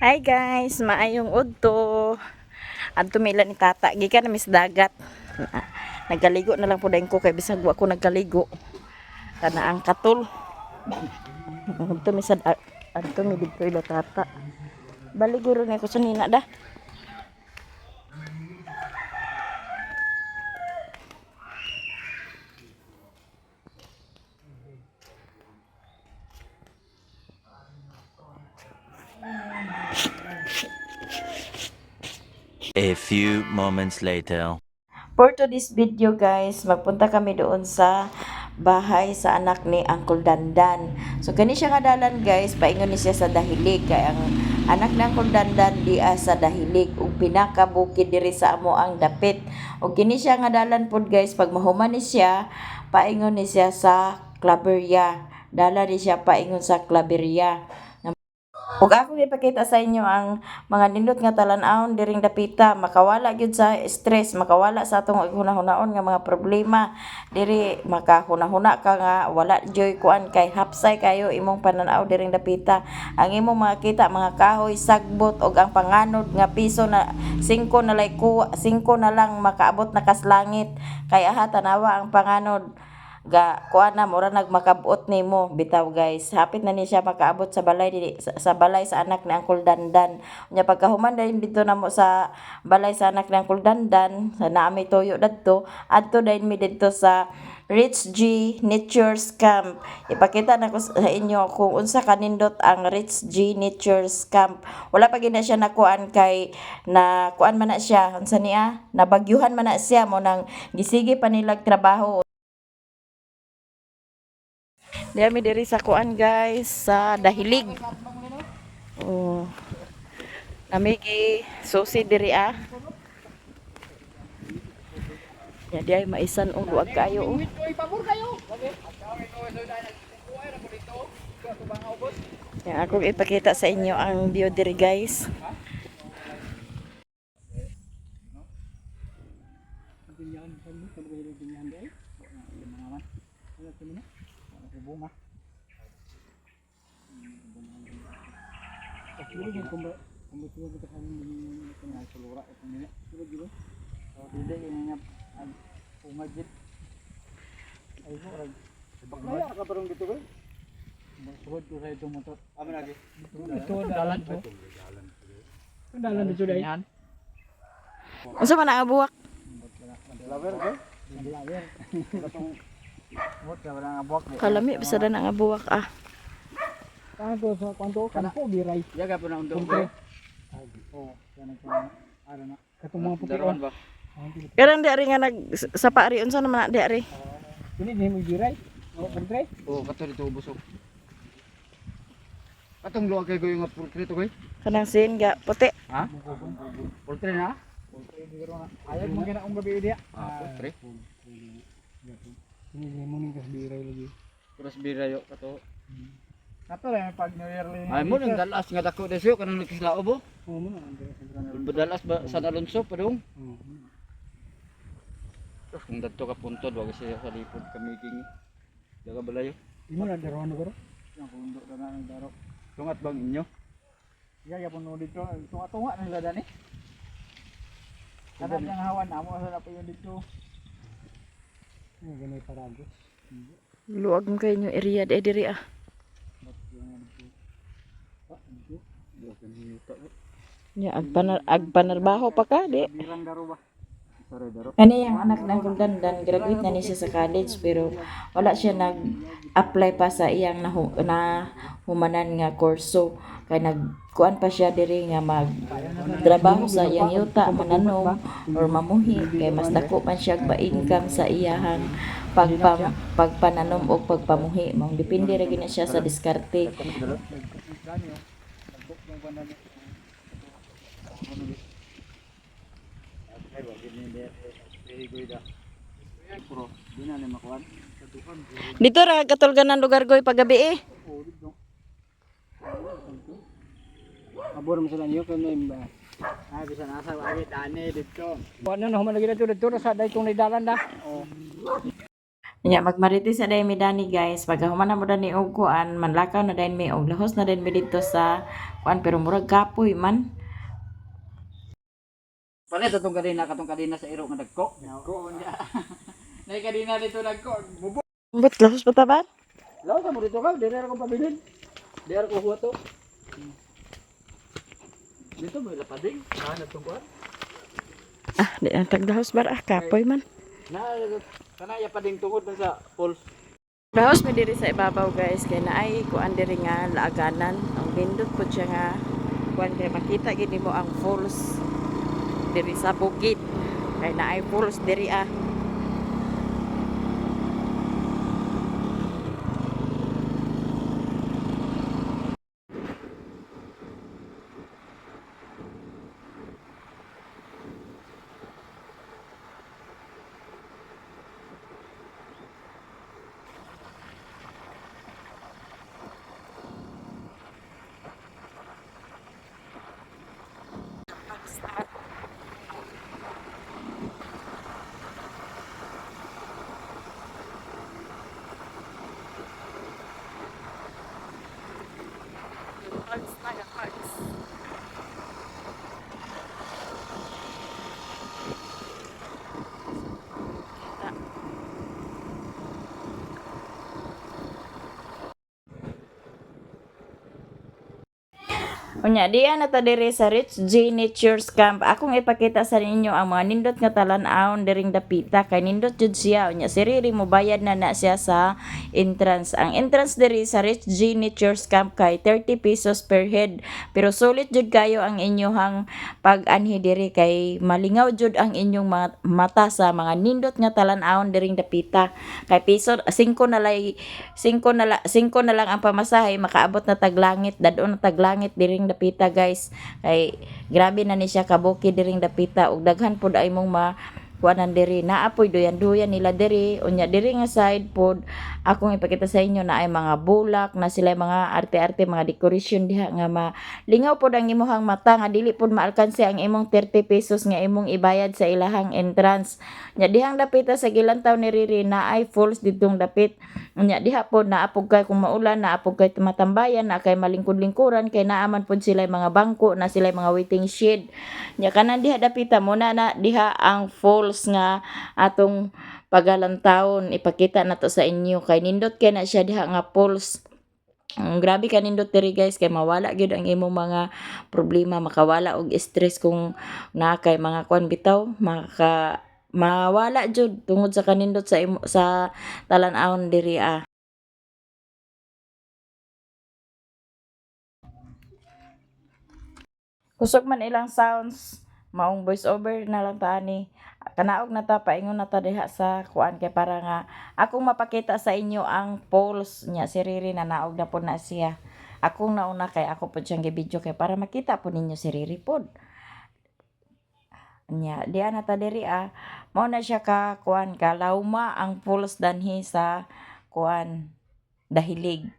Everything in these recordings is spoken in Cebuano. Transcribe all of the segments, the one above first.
Hi guys, maayong udto. Adto mila ni tata gikan na mis dagat. Nagkaligo na lang po dayon ko kay bisag wa ko nagkaligo. Kana ang katul. Adto mi sa adto mi didto ila tata. Baliguro ni ko sa nina da. A few moments later. For today's video guys, magpunta kami doon sa bahay sa anak ni Uncle Dandan. So kani siya nga dalan guys, paingon ni siya sa Dahilig kay ang anak ni Uncle Dandan diya sa Dahilig ug pinakabukid diri sa amo ang dapit. Ug kini siya nga dalan pod guys, pag mahuman ni siya, paingon ni siya sa Claveria. Dala ni siya paingon sa Claveria. Ug ako ipakita sa inyo ang mga nindot nga talan-awon diring dapita, makawala gyud sa stress, makawala sa atong hunahunahon nga mga problema. Diri makahunahuna ka nga wala joy kuan kay hapsay kayo imong pananaw diring dapita. Ang imong makita mga kahoy, sagbot ug ang panganod nga piso na 5 na lay kuha, 5 na lang makaabot na kas langit. Kay aha tanawa ang panganod ga kuan na mura nag makabuot nimo bitaw guys, hapit na ni siya makaabot sa balay dili sa balay sa anak ni Uncle Dandan. Unya pagkahuman dayon dito namo sa balay sa anak ni Uncle Dandan sa naami toyo dadto, adto dayon mi didto sa Rich G Nature's Camp. Ipakita na ko sa inyo kung unsa kanindot ang Rich G Nature's Camp. Wala pa gid na siya nakuan kay na kuan man na siya, unsa niya, nabagyuhan man na siya mo nang gisige pa nilag trabaho. Diya mi diri sa kuan guys, sa Dahilig. Oh. Namigi susi diri ah. Ya di ay maisan og luag kaayo oh. Ya, ako ipakita sa inyo ang view diri guys. Ito dalan ko. Dalan dito dai. Unsa man ang buwak? Kalami bisa na nga buwak ah. Kanto sa kanto kampo biray. Ya ka pa na undo. Oh, kana ko. Ara na. Katong mga puti. Daron ba? Karang di ari nga nag sa paari, unsa naman na di ari? Dili ni mo biray. Oh, puntre. Oh, kato dito busok. Katong luwa kay goy nga portrait to koy. Kanang sin ga puti. Ha? Portrait na? Ayag mo ginaong gabi diya. Ah, portrait. Dili mo ning kas biray lagi. Puras birayo kato. Kato lang pag New Year li. Ay mo nang dalas nga dako desyo kanang nagkislao bo. Oh, mo na ang Dalas ba San Alonso padung. Oh. Terus kung dadto ka puntod wa kasi sa lipod kami king. Daga balayo. Imo na daron ko. Yang kundo na nang daro. Tungat bang inyo? Iya ya puno dito. Tunga-tunga nila dani. Kana yang hawan amo sa na pa dito. Ay, ganay paragos. Luag mo kayo yung area di diri ah. Ya agpanar agpanarbaho pa ka di. Birang daro ba? Sare daro. Kani ang anak ng Uncle Dandan, graduate na ni siya sa college pero wala siya nag-apply pa sa iyang na, na humanan nga kurso kay nagkuan pa siya diri nga mag trabaho sa iyang yuta, mananom or mamuhi kay mas dako man siya ba income sa iyahang pagpananom og pagpamuhi. Mao depende ra gyud na siya sa diskarte. Ay wa gini de. Puro di na ni makuan. Dito ra katulgan ng lugar goy paggabi eh. Abor mo sa niyo kay ba. Ay bisan asa wa dani dito. Wa na human lagi dito dito sa dai tong dalan da. Oh. Nya magmarites na dayon mi dani, guys. Pagkahuman na mo dani og kuan, manlakaw na dayon mi og lahos na dayon mi didto sa kuan, pero murag kapoy man. Palit atong kadena, katong kadena sa iro nga dagko. Dagko niya. Nay kadena dito dagko. Bubo. But lahos pa ta ba? Lawa sa mo dito ka, dire ra ko pabilin. Dire ko huwa to. Dito may lapading. Na natong kuan. Ah, di na taglahos bar ah, kapoy man. Na kanaya pading tungod man sa falls. Lahos mi diri sa ibabaw, guys, kay naay kuan diri nga laaganan. Ang nindot po siya nga kuan kay makita gid nimo ang falls diri sa bukid. Kay naay falls diri ah. Hugs na hugs. Unya, diya na ta diri sa Rich G Nature's Camp. Akong ipakita sa ninyo ang mga nindot nga talan-awon diring dapita kay nindot jud siya. Unya, si Riri mobayad na na siya sa entrance. Ang entrance diri sa Rich G Nature's Camp kay 30 pesos per head. Pero sulit jud kayo ang inyong pag-anhi diri kay malingaw jud ang inyong mga mata sa mga nindot nga talan-awon diring dapita. Kay piso 5 na lay 5 na la, 5 na lang ang pamasahe, makaabot na taglangit, dadon na taglangit diring dapita, guys. Kay grabe na ni siya kabuki diring dapita ug daghan pud ay mong ma kuanan diri, naapoy duyan-duyan nila diri. Unya diri nga side pod akong ipakita sa inyo na ay mga bulak na sila, mga arte-arte, mga decoration diha nga malingaw pod ang imuhang mata nga dili pod maalkanse ang imong 30 pesos nga imong ibayad sa ilahang entrance. Nya dihang dapita sa gilantaw ni Riri na ay falls didtong dapit. Unya diha pod naapog kay kung maulan, naapog kay tumatambayan na kay malingkod-lingkuran kay naaman pod sila mga bangko na sila mga waiting shed. Nya kanan diha dapita mo na na diha ang falls nga atong pagalantawon, ipakita na to sa inyo kay nindot kay na siya diha nga falls. Ang grabe ka nindot diri, guys, kay mawala gyud ang imong mga problema, makawala og stress kung naa kay mga kuan bitaw, maka mawala jud tungod sa kanindot sa imo, sa talan-awon diri ah. Kusog man ilang sounds, maong voice over na lang ta ani. Kanaog na ta, paingon na ta diha sa kuan kay para nga akong mapakita sa inyo ang polls niya. Si Riri na naog na po na siya. Akong nauna kay ako po siyang gibidyo kay para makita po ninyo si Riri pod. Nya, diha na ta diri ah. Mao na siya ka kuan ka lauma ang pulse danhi sa kuan dahilig.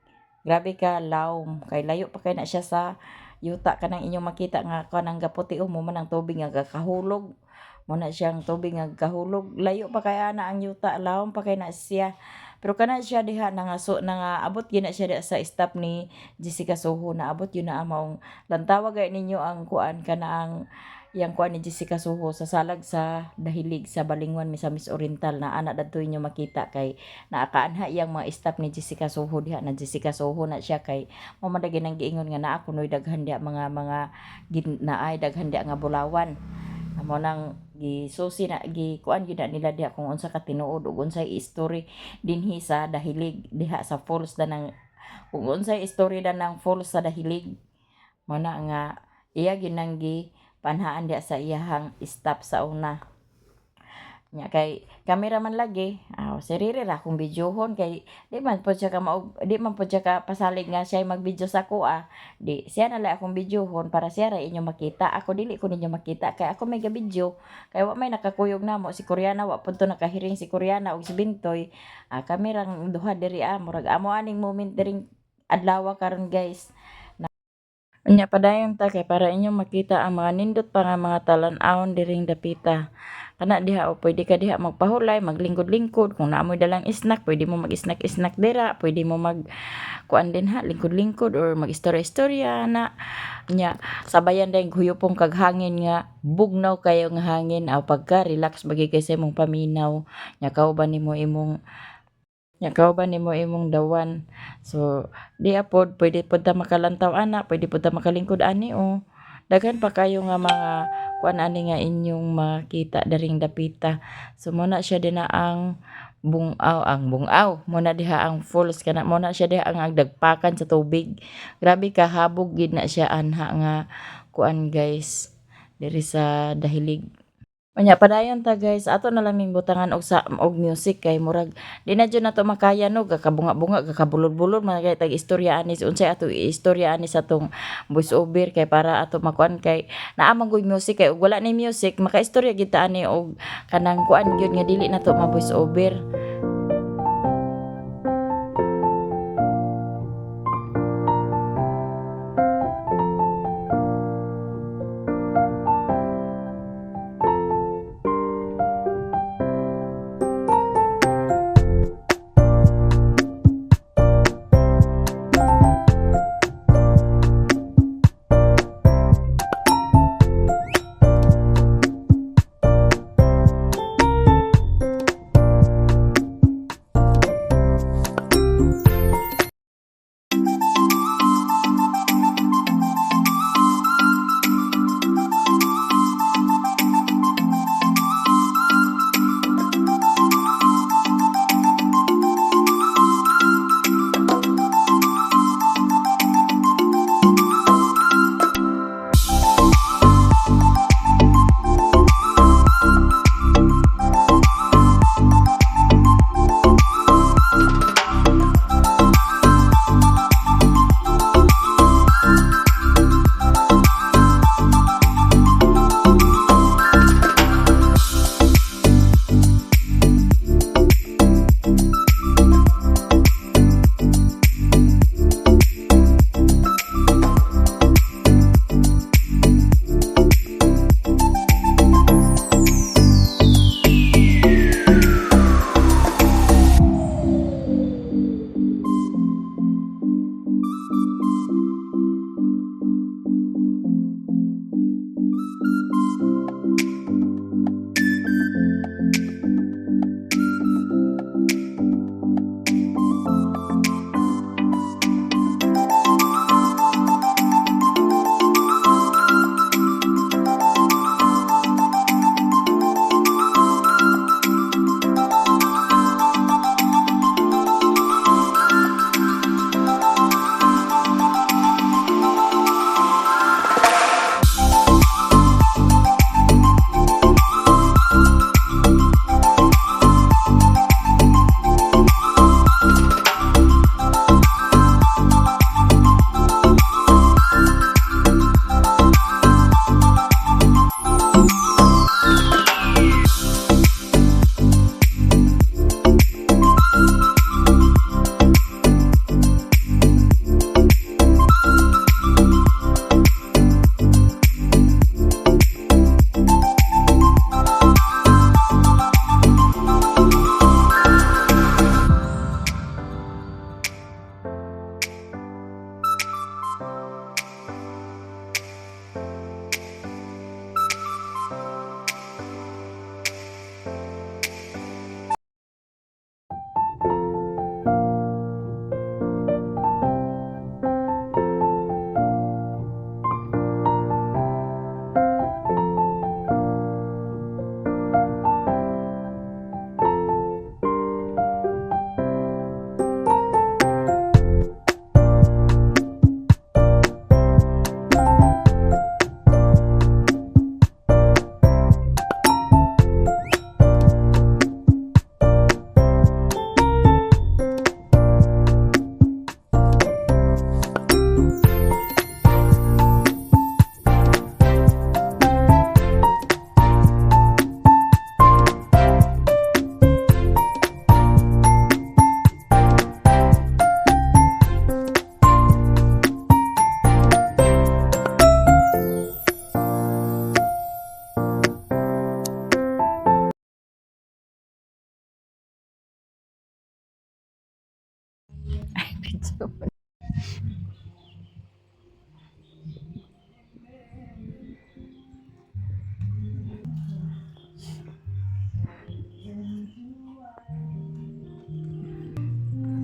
Grabe ka laom kay layo pa kay na siya sa yuta, kanang inyong makita nga kanang gaputi mo man ang tubig nga gakahulog. Mo na siyang tubig nga gahulog. Layo pa kay ana ang yuta, laom pa kay na siya. Pero kana siya diha nga so nga abot gyud na siya diha sa staff ni Jessica Soho, na abot yun na maong lantawa gay ninyo ang kuan kana ang yang kuan ni Jessica Soho sa salag sa Dahilig sa Balingwan, Misamis Oriental, na ana dadto inyo makita kay naakaanha iyang mga staff ni Jessica Soho diha na Jessica Soho na siya kay mo man lagi nang giingon nga naa kunoy daghan diha mga gin, naay daghan diha nga bulawan. Amo nang gisusi na gikuan gyud na nila diha kung unsa ka tinuod ug unsay istorya dinhi sa Dahilig diha sa falls danang kung unsay istorya danang falls sa Dahilig. Mo na nga iya ginang gi panhaan diha sa iyahang staff sa una. Nya kay kamera man lagi, aw si Riri ra akong videohon kay di man po siya ka mao, di man po siya ka pasalig nga siya mag-video sa ako ah. Di siya na lang akong videohon para siya ra inyo makita. Ako dili ko ninyo makita kay ako may ga-video. Kay wa may nakakuyog namo si Koreana, wa pud to nakahiring si Koreana ug si Bintoy. Ah, kami rang duha diri ah, murag amo aning moment diring adlaw karon, guys. Unya padayon ta kay para inyong makita ang mga nindot pa nga mga talan-awon diring dapita. Kana diha o pwede ka diha magpahulay, maglingkod-lingkod. Kung naa moy dalang snack, pwede mo mag-snack-snack dira, pwede mo mag kuan din ha, lingkod-lingkod or mag-istorya-istorya na nya sabayan dayong huyopong kag hangin nga bugnaw kayo nga hangin aw pagka relax bagay kay sa imong paminaw nya kauban nimo imong nya kauban nimo imong dawan. So diha pod pwede pod ta makalantaw ana, pwede pod ta makalingkod ani o daghan pa kayo nga mga kuan ani nga inyong makita daring dapita. So mo na siya din na ang bungaw mo na diha ang falls kana mo na siya diha ang agdagpakan sa tubig. Grabe ka habog gid na siya anha nga kuan, guys, diri sa Dahilig. Unya padayon ta, guys, ato na lang ming butangan og sa og music kay murag di na jud nato makaya no, gakabunga-bunga, gakabulod-bulod man kay tag istorya ani, unsay ato istorya ani sa atong voice over kay para ato makuan kay naa man gud music, kay og wala ni music makaistorya gid ta ani og kanang kuan gyud nga dili nato ma voice over.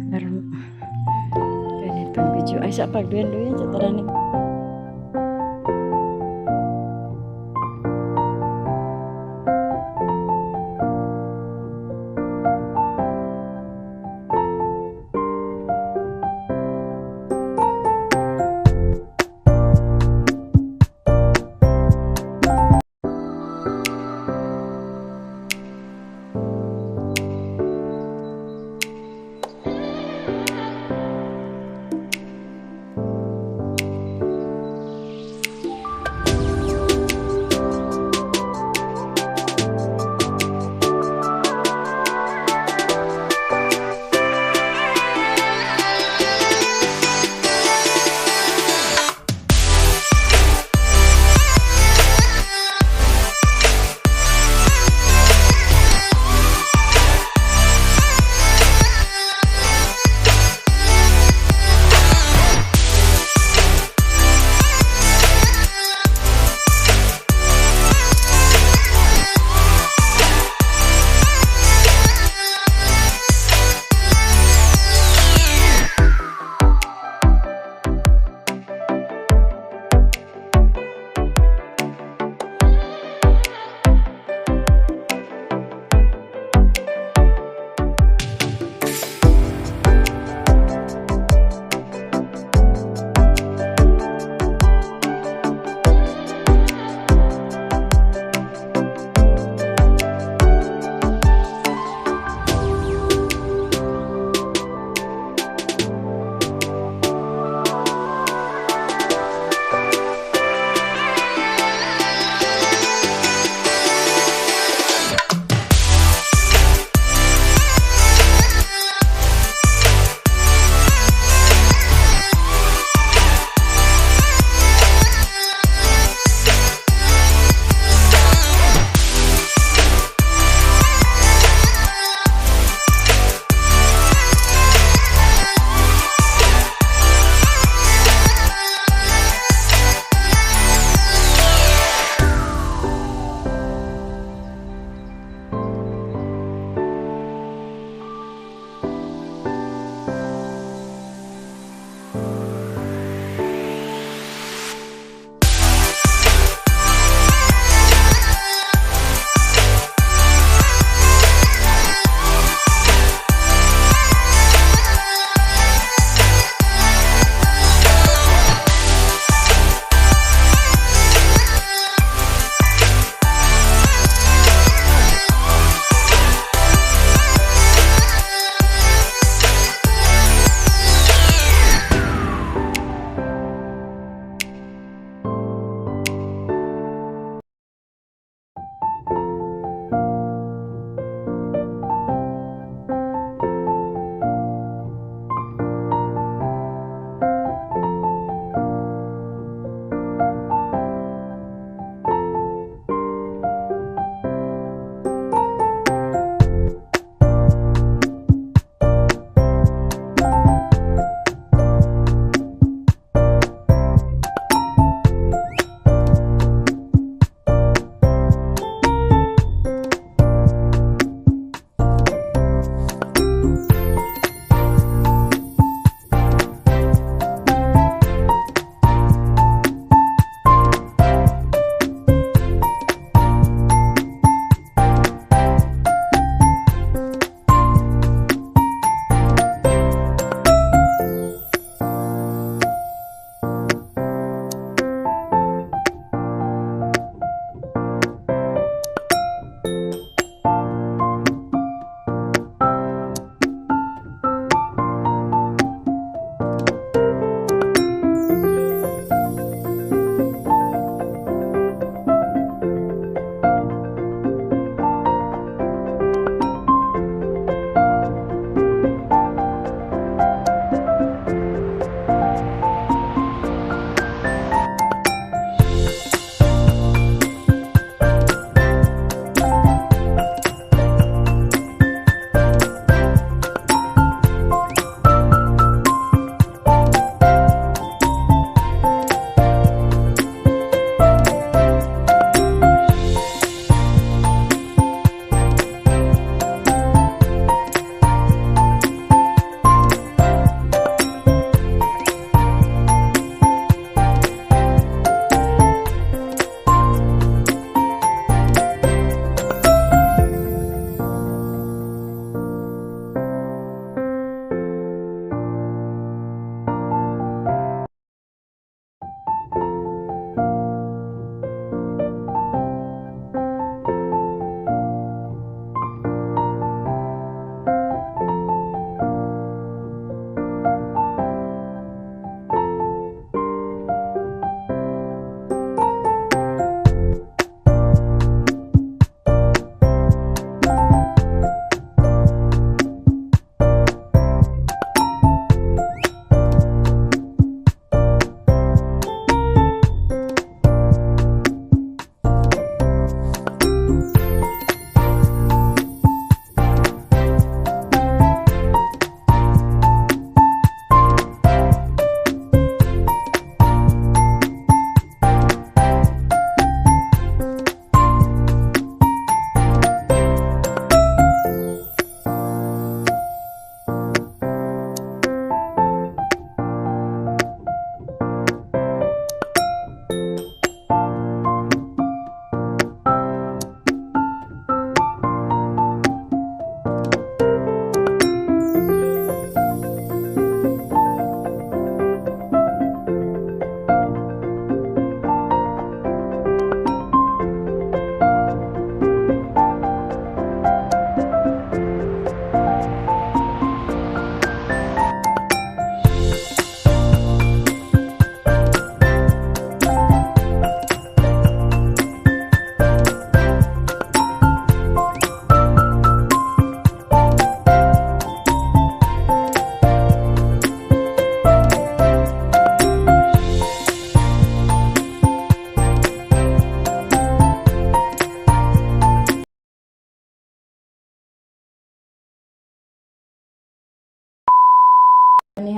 Meron ganitong video. Ay, sa pagduyan-duyan sa taranik.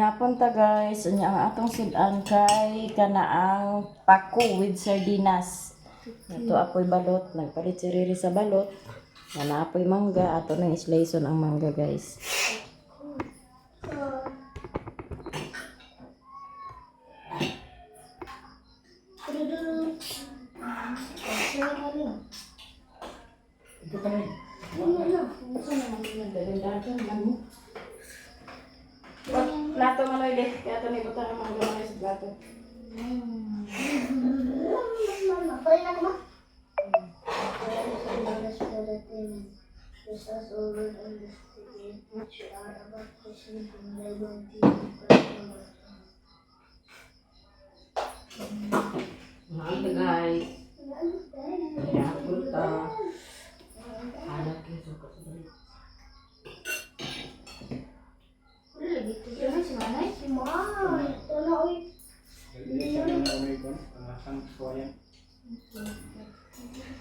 Nihapon ta, guys, unya ang atong sudan kay kanaang pako with sardinas. Ato apoy balot, nagpalit si Riri sa balot. Na naapoy mangga, ato nang sliceon ang mangga, guys. Plato manoy de, kaya ato ni butang ang mangga manoy sa plato. Mga guys. Nihapon ta. Hanap kayo sa kasunod.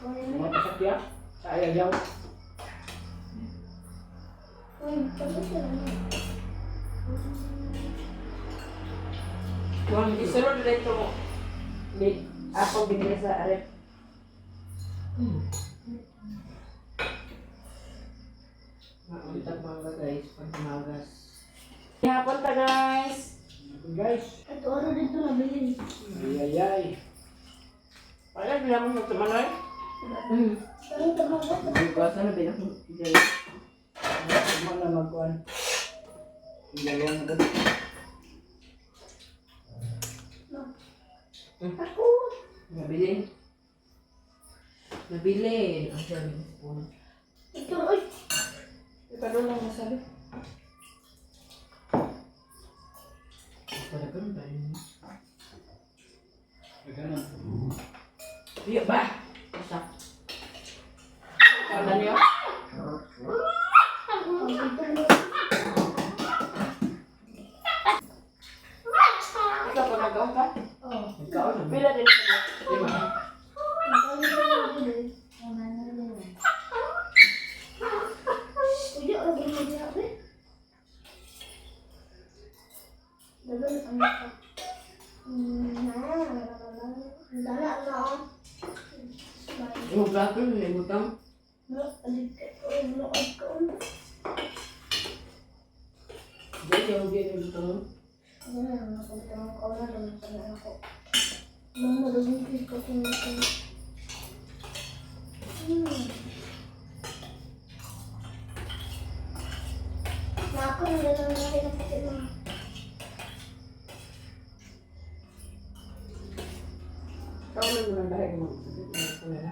Mga pasakya sa ayaw. Kung isunod dito mo. Di, ako binili sa arep. Mauntag mga guys, pag magas. Nihapon ta, guys. Guys. Ay ay ay. Wala bilang mo sa manoy. Bukasan na bilang guys. Tama na magkuhan. Yung dalawa na doon. Nabili. Nabili. Ang sabi ng spoon. Ipadulong mo sabi. Para ganun ba yun? Ganun. Iya ba? Basta. Kala niyo? Ikaw pa nagaw ka? Nagkaon na. Pila din sa Lima. Yung plato, yung butang. Hindi, yung yung butang. Ako na lang natin ang puti mga. Ikaw na muna dahil mo. Sabi ko na.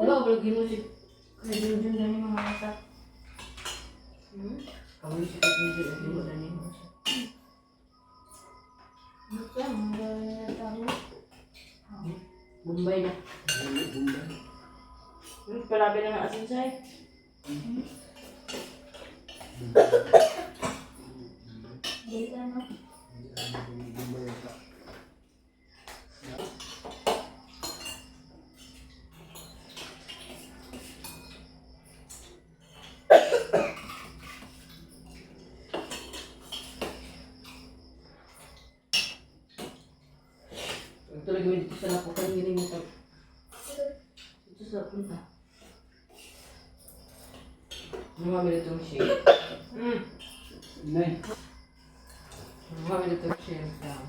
Wala, wala gino si Kaya Junjun dani mga asak. Kami si Kaya Junjun gino dani mga asak. Bombay na. Palabi na ng asin siya eh. Ito lagi dito sa lapukan gini mo to. Dito sa punta. Mga minutong share. Nay. Mga minutong share daw.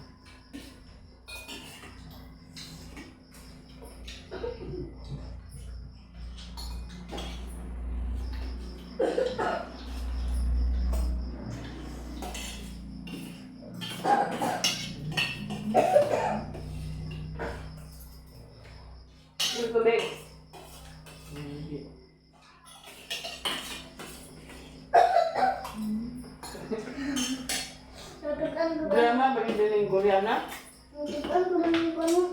Yung tubig. Hindi. Drama, bagay din yung Koreana.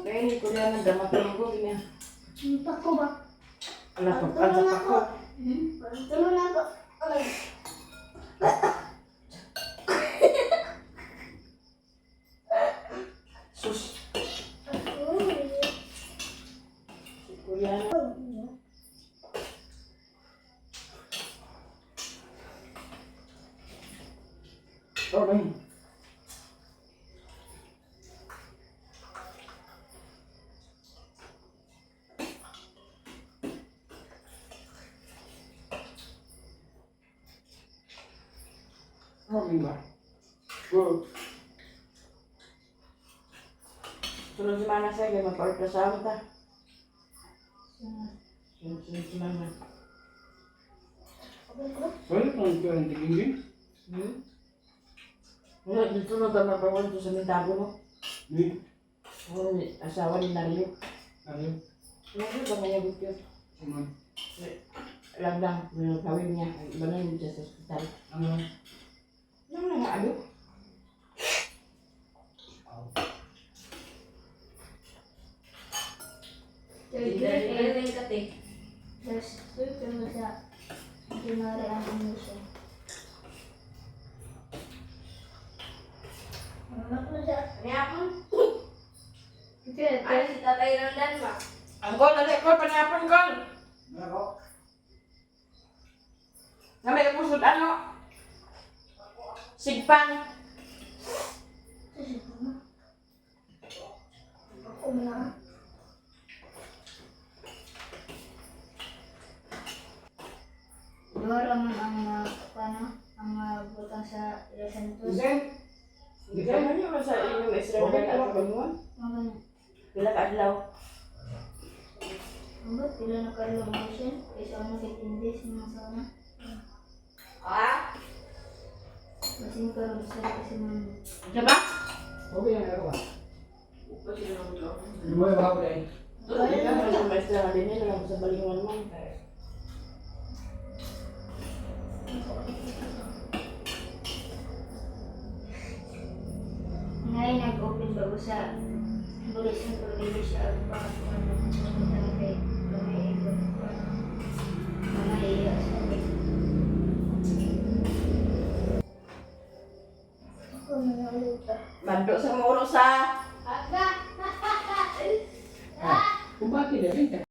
Kaya yung Koreana, drama tulog niya. Pako ba? Anak, ang sa pako. Tulong na ako. Aray. Oh, ba? Go. Sunod semana sir, kay magpa-ultrasound ta. Sunod semana. Pwede pang ito ang tigingin? Hmm? Wala, dito na tayo magpapunto sa Mintago mo. Ni? Ako, asawa ni Nario. Ano? Ano ba kaya yun? Ano? Alam lang, yung gawin niya. Iba na yun siya sa ospital. Ano? Ano na nga, ano? There's two kami sa January ang ano siya. Ano ko siya? Ay, si Tatay Randan ba? Angkol, dali, kol, panihapon, kol! Ano? Na may kapusod, ano? Sigpang! Ako na. Dora man ang mga paano ang mga butang sa Santos. Zen? Hindi ka man yun sa inyong Israel na kabanguan. Mga ganyan. Pila ka adlaw. Ang ba't pila na kayo motion? Kaysa ano kay Tindis mga sana. Ah? Masin karon sa kasi man. Ano ba? Okay na, ano ba? Hindi mo ba ako dahil? Hindi ka man sa maestra nga din lang sa balingan mo. Ngayon nag-open bago sa Bulisan pero dili siya ang butang kay gamay ikot. Mga iya sa Ako mangaluta. Mando sa muro sa Aga! Kung bakit, eh,